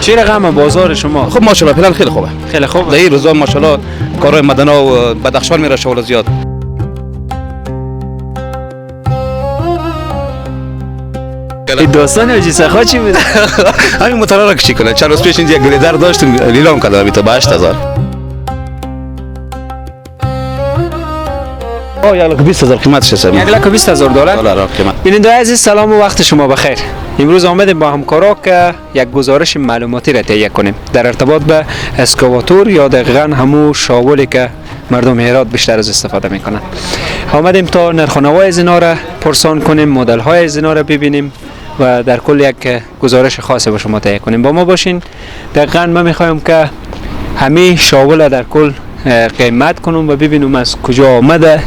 چه رقم بازار شما؟ خب ماشاءالله فعلا خیلی خوبه. خیلی خوبه. در این روزا ماشاءالله کارهای مدنا و بدخشان میره شغل زیاد. این داستان حاجی سخا چی بود؟ همین موتورها را کشی کنه. چند روز پیش اینجا یک گلیدر داشتیم لیلام کردم تا به 8000. 1,20,000 قیمتش است. 1,20,000 دلار قیمت. بیننده عزیز سلام و وقت شما بخیر. امروز آمدیم با همکارا که یک گزارش معلوماتی را تهیه کنیم در ارتباط به اسکواتور یا دقیقاً همو شاولی که مردم هرات بیشتر از استفاده میکنن. آمدیم تا نرخ و نوای از اینا را پرسان کنیم، مدل های از اینا را ببینیم و در کل یک گزارش خاص با شما تهیه کنیم. با ما باشین. دقیقاً ما میخوایم که همه شاول در کل قیمت کنم و ببینم از کجا آمده،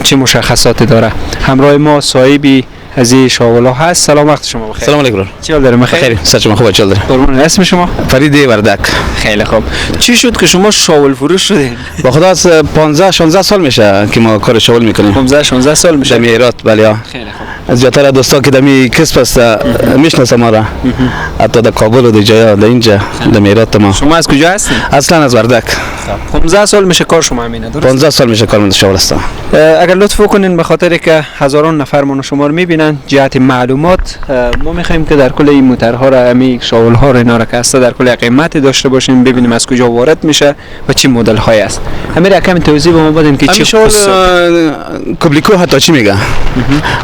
چه مشخصاتی داره. همراه ما صاحبی از این شاولا هست. سلام، وقت شما بخیر. سلام علیکم. چی حال داریم؟ خیر، سر شما خوبه؟ چی حال داریم؟ قربان. اسم شما؟ فرید وردک. خیلی خوب. چی شد که شما شاول فروش شدین؟ با خدا از 15 16 سال میشه که ما کار شاول میکنیم. 15 16 سال میشه؟ در هرات. بله. خیلی خوب. زیادتر دوستا که دمی کسب است میشناسم ما را، حتی در کابل و در جایا در اینجا در هرات. ما شما از کجا هستین؟ اصلا از وردک. 15 سال میشه کار شما همینه، درست؟ 15 سال میشه کار من شاول هستم. اگر لطف بکنین به خاطر که هزاران نفر ما شما رو میبینن، جهت معلومات ما میخوایم که در کل این موترها را، همین شاول ها را، اینا را که هست در کل قیمت داشته باشیم، ببینیم از کجا وارد میشه و چه مدل های است. همین رقم توضیح به ما بدین که چه شاول کوبلیکو حتی چی میگه.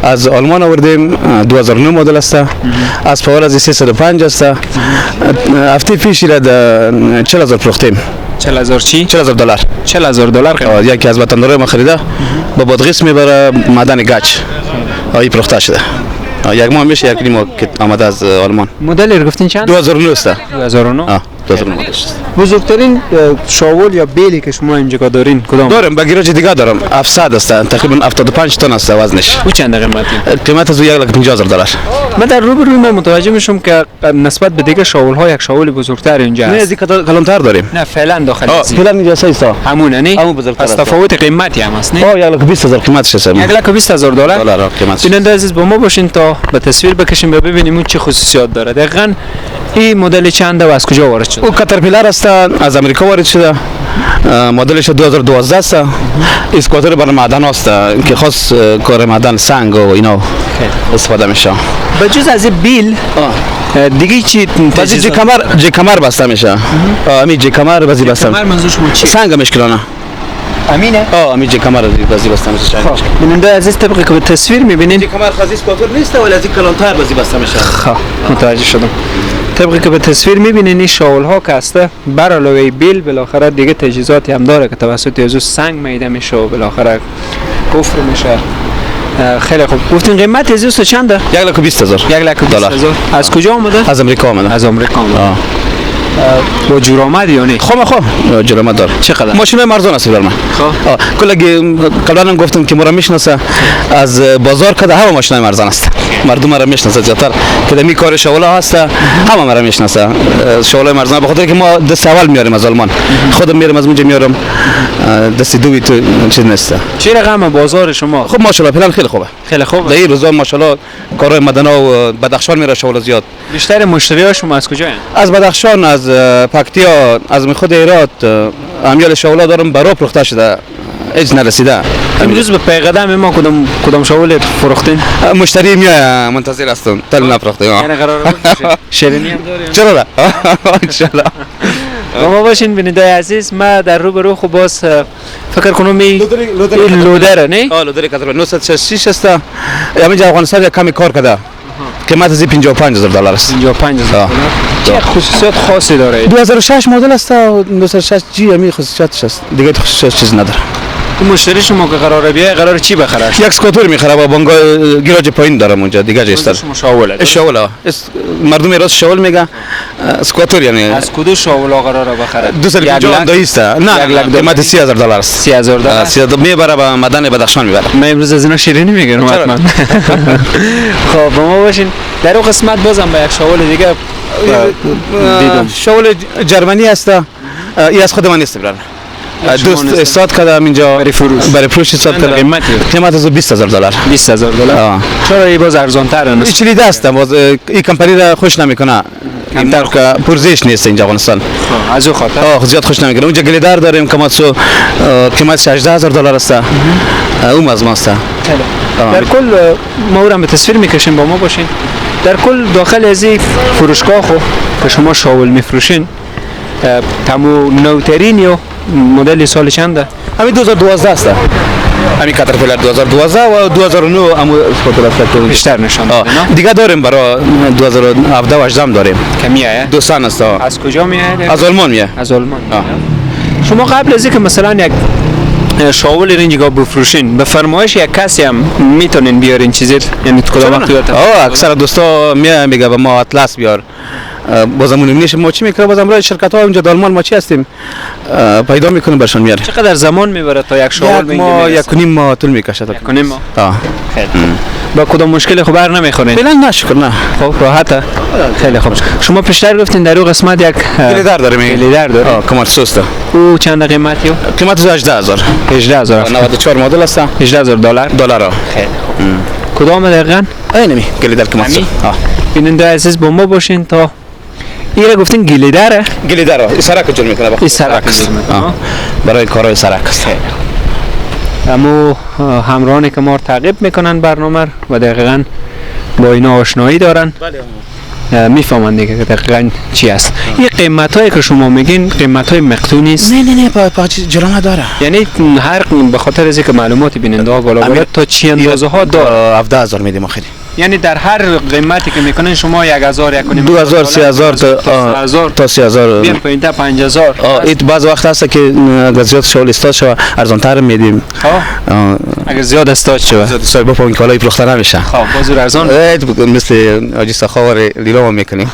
از آلمان آوردیم، 2009 مدل است، از power از 305 است. هفته پیش را 40000 فروختیم. 40000 چی؟ 40000 دلار. 40000 دلار. یکی از وطندارای ما خریده، با بادغیس میبره معدن گچ. این فروخته شده. یک ماه میشه، یک نیم ماه که آمده از آلمان. مدل رو گفتین چند؟ 2009 است. 2009. 2009 مدل است. بزرگترین شاول یا بیلی که شما اینجا دارین کدام؟ دارم، با گیراج دیگه دارم. 700 است، تقریبا 75 تن است وزنش. او چند قیمتی؟ قیمت از 1,50,000 دلار. من در روبروی من متوجه میشم که نسبت به دیگه شاول ها یک شاول بزرگتر اینجا است. نه، از این کلانتر داریم. نه فعلا داخل است. فعلا اینجا است. همونه نه؟ همون بزرگتر است. تفاوت قیمتی هم است نه؟ 1,20,000 قیمتش است. 1,20,000 دلار قیمتش. بیننده عزیز با ما باشین تا به تصویر بکشیم و ببینیم اون چه خصوصیات داره. دقیقاً این مدل چنده و از کجا وارد شده؟ او کاترپیلر است، از امریکا وارد شده. مدلش 2012 است. اسکواتر برای معدن است که خاص کار معدن سنگ و اینا استفاده میشه. به جز از بیل دیگه چی؟ بعضی jackhammer بسته میشه. همین jackhammer بعضی بسته. jackhammer منظور شما چی؟ سنگ مشکلانه. امینه؟ همین jackhammer بعضی بسته میشه. بیننده عزیز طبقی که به تصویر میبینین jackhammer خاص اسکواتر نیست ولی از این کلانتر بعضی بسته میشه. خب متوجه شدم. طبقی که به تصویر میبینین این شاول ها که هسته بر علاوه بیل بالاخره دیگه تجهیزاتی هم داره که توسط ازو سنگ میده میشه و بالاخره کفر میشه. خیلی خوب. گفتین قیمت ازو چنده؟ 1,20,000. 1,20,000. از کجا آمده؟ از امریکا آمده. از امریکا آمده. با جورآمد یا نه؟ خب جورآمد داره. چقدر؟ ماشین مرزان است بر من. خب کلگی قبلا هم گفتم که مرا میشناسه از بازار کده همه ماشین مرزان است. مردم مرا میشناسه زیادتر که دمی کار شوالا هست، همه مرا میشناسه. شوالا مرزان به خاطر که ما دست اول میاریم از آلمان. خودم میرم از اونجا میارم. دست دوی تو چیز نیست. چه رقم بازار شما؟ خب ماشاءالله فعلا خیلی خوبه. خیلی خوبه. در این روزا ماشاءالله کارهای مدنا و بدخشان میره شوالا زیاد. بیشتر مشتری‌ها شما از کجا؟ از بدخشان، از پکتیا، از خود هرات. امیال شاولا دارم برا پخته شده، هیچ نرسیده. امروز به پیقدم ما کدام شاول فروختین؟ مشتری میای منتظر هستم، تل نفروختیم. یعنی قرار بود شیرینی هم داریم. چرا نه؟ ان شاء الله. با ما باشین بیننده عزیز. ما در رو به رو خب باز فکر کنم این لودر نه؟ لودر کاتر 966 است. همینجا افغانستان کمی کار کرده. قیمت از 55000 دلار است. 55000 دلار. چه خصوصیات خاصی داره؟ 2006 مدل است، 2006 جی همین خصوصیاتش است. دیگه خصوصیات چیز نداره. مشتری شما که قراره بیای قراره چی بخره؟ یک اسکوتر میخره با بانگا گیراج پایین دارم اونجا دیگه جستر. شما شاوله. شاوله. مردم راست شاول میگه اسکوتر یعنی از کدوم شاولا قراره بخره؟ 250 دایست. نه قیمت 30000 دلار است. 30000 دلار. 300 میبره به مدن بدخشان میبره. من امروز از اینا شیرینی میگیرم حتما. خب با ما باشین. در اون قسمت بازم به یک شاول دیگه دیدم. شاول جرمنی است. ای از خود من نیست برادر. دوست استاد کردم اینجا برای فروش. برای فروش استاد کردم. قیمتی؟ قیمت از 20000 دلار. 20000 دلار. چرا ای باز ارزان تر است؟ چلی دست باز این کمپانی را خوش نمیکنه. کمتر که پرزش نیست اینجا افغانستان. از او خاطر زیاد خوش نمیکنه. اونجا گلیدر داریم که قیمتش 18000 دلار است. اون از ماست. در کل ما او را به تصویر میکشیم، با ما باشین. در کل داخل از این فروشگاه خو که شما شاول میفروشین، تمو نوترین یا مدل سال چنده؟ همین 2012 است. همین کاترپیلر 2012 و 2009 همون اسکوتر است که بیشتر نشان میده. دیگه داریم برای 2017 و 18 داریم. کمیه؟ دوستان است. از کجا میاد؟ از آلمان میاد. از آلمان. شما قبل از اینکه مثلا یک شاول رنجگاه بفروشین، به فرمایش یک کسی هم میتونین بیارین چیزی، یعنی کدام وقت یادت؟ اکثر دوستا میگه به ما اطلس بیار. بازم اون نیش ما چی میکنه، بازم رای شرکت ها اونجا دالمان ما چی هستیم پیدا میکنیم برشان میاره. چقدر زمان میبره تا یک شاول به اینجا میرسه؟ 1.5 ماه طول میکشه. 1.5 ماه. خیلی با کدام مشکل خب بر نمیخورین؟ فعلا نه شکر نه. خب راحته. خیلی خوب. شما پیشتر گفتین در اون قسمت یک گلیدر داریم. گلیدر داریم. کمارسو است. او چند قیمتی؟ قیمت 18000. 18000. 94 مدل است. 18000 دلار. دلار. خیلی خوب. کدام دقیقاً؟ اینمی گلیدر کمارسو. بیننده عزیز با ما باشین تا ایره گفتین گلیدره؟ گلیدره سرک جور میکنه. این سرک است. برای کارهای سرک است. امو همراهانی که ما رو تعقیب میکنن برنامه و دقیقاً با اینا آشنایی دارن، میفهمن دیگه که دقیقاً چی است. این قیمت هایی که شما میگین قیمت های مقطوع نیست؟ نه نه نه، با جرمه داره. یعنی هر به خاطر از اینکه معلومات بیننده ها بالا بالا تا چی اندازه ها داره. 17000 میدیم آخری. یعنی در هر قیمتی که میکنن شما 1000 1.5 2000 3000 تا 3000 بیان پایین تا 5000. این بعض وقت هست که اگر زیاد شغل استاد شو ارزان تر میدیم. اگر زیاد استاد شو زیاد استاد با پایین کالای فروخته نمیشه. خب باز ارزان مثل حاجی سخاور لیلام میکنیم.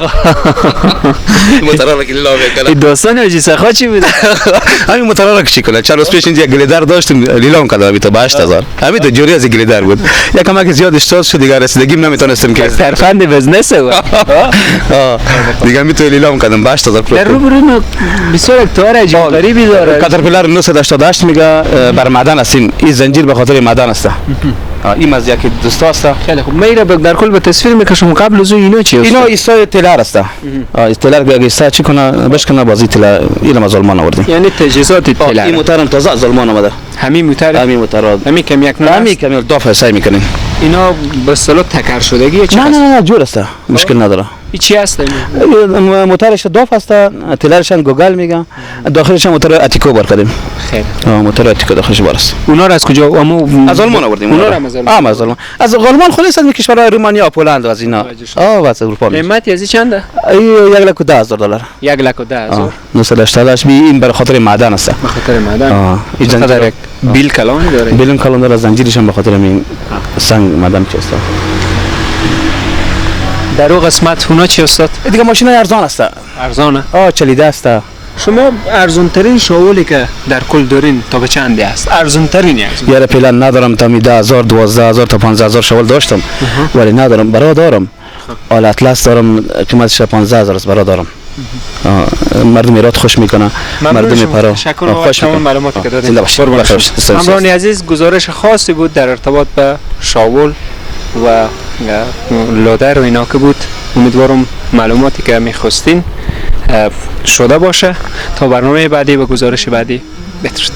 موتورا که لیلام میکنه. این داستان حاجی سخا چی بود؟ همین موتورا که چی کنه. چند روز پیش اینجا گلیدر داشتیم لیلام کردم تا 8000. همین تو جوری از گلیدر بود. یکم که زیاد استاد شد دیگه رسیدگیم نمیتونستم که ترفند business بود. دیگه میتونی لیلام کردم 8000. در روبرو بسیار یک تار عجیب غریبی داره. کاترپیلر 988 میگه بر معدن است. این زنجیر به خاطر معدن است. این از یکی دوستا است. خیلی خوب. میره در کل به تصویر میکشم. قبل از اینا چی است؟ اینا ایسای تلر است. تلر اگه ایسا چی کنه بشکنه بازی تلر اینم از آلمان آوردیم. یعنی تجهیزات تلر. این موتور هم تازه از آلمان آمده. همین موتور؟ همین موتور. همین کم یک نوع. همین کم یک دافع سعی میکنیم. اینا به اصطلاح تکر شدگی چی؟ نه نه نه جور است. مشکل نداره. این چی است؟ موتورش داف است، تلرش هم گوگل میگه، داخلش هم موتور اتیکو بار کردیم. خیلی. موتور اتیکو داخلش بار است. اونا رو از کجا؟ از آلمان آوردیم. اونا رو از آلمان. از آلمان. از آلمان خلاص از کشورهای رومانیا، پولند و از اینا. از اروپا. قیمت از چنده؟ 1,10,000 دلار. 1,10,000. 988 این برای خاطر معدن است. به خاطر معدن. این بیل کلان داره. بیل کلان داره، زنجیرش هم به خاطر این سنگ معدن چی است. در اون قسمت اونا چی استاد؟ دیگه ماشین ارزان است. ارزانه؟ چلیده است. شما ارزان ترین شاولی که در کل دارین تا به چند است؟ ارزان ترین ارزان. یاره فعلا ندارم تا 10000 12000 تا 15000 شاول داشتم ولی ندارم. برا دارم. آل اطلس دارم قیمتش 15000 است برا دارم. مردم ایراد خوش میکنه. مردم پرا تشکر خوش میکنه. معلوماتی که دادین. همراهان عزیز گزارش خاصی بود در ارتباط به شاول و لادر و اینا که بود. امیدوارم معلوماتی که میخواستین شده باشه. تا برنامه بعدی و گزارش بعدی، بدرود.